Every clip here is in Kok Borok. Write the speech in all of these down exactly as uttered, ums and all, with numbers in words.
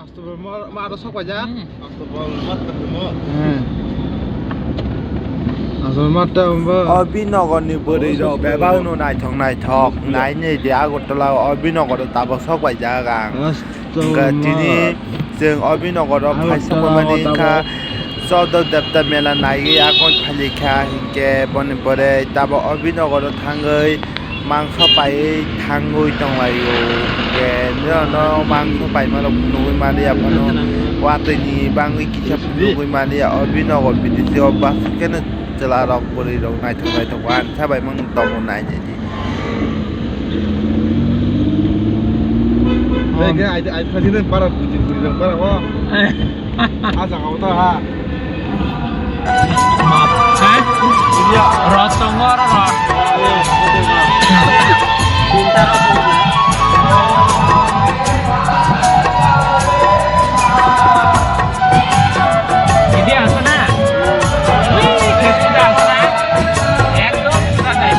Aswk ma, ma aro sok paijak. Hmm. Aswk ma ta wngbo. Obinogorni bwrwi rok bebak no naithok naithok nai nai di Agartala o Obinogor o tabok sok paijak ang. Hwnkhe tini chwng Obinogor o phaisa phaimani wngkha Choddo Debta mela naiwi akon phalikha hinkhe boni pore tabok Obinogor o thangwi mangso paiwi thangwi tonglaio. Hinkhe norokno mangso paima rok phunugwi maliya phano watwi ni bangwi kisa phunugwi maliya. Obinogor B D C o bwswk kheno chwla rok bwrwi rok naithok naithok wansa bai mang tongo nai nai di. Hwnkhe ai, ai, ai, para bwrwi rok para o. Ah, jaga o ta ha. Map, ha? Iya. Rot tongo, oro rot. Ini asana. Wih, kita asana. Ekdom sudah naik.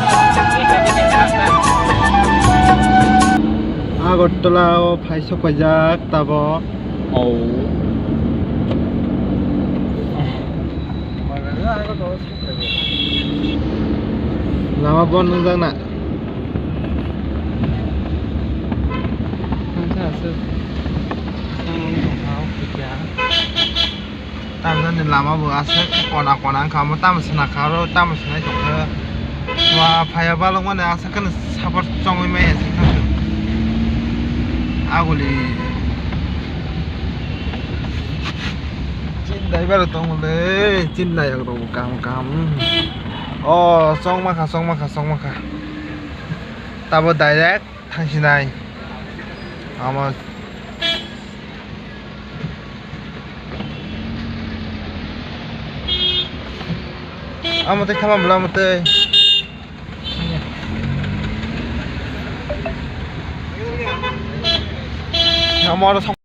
Ini kita asana. Agartala o phai sok paijak tabok. Oh. Lama bon nungjak na. Tamjani lama bo aswk kona kona wngkha, omo tamo swnakha oro tamo swnai tongkha. Wa phaiya balokmani aswk kheno support chongwi maya se khasuk. Aguli. Chindai bai rok tongo le, chindai rok bo kaham kaham. O chongma kha, chongma kha, chongma kha. Tabo direct thangsinai. Omo. Omo tei khama bwla omo tei. Omo oro.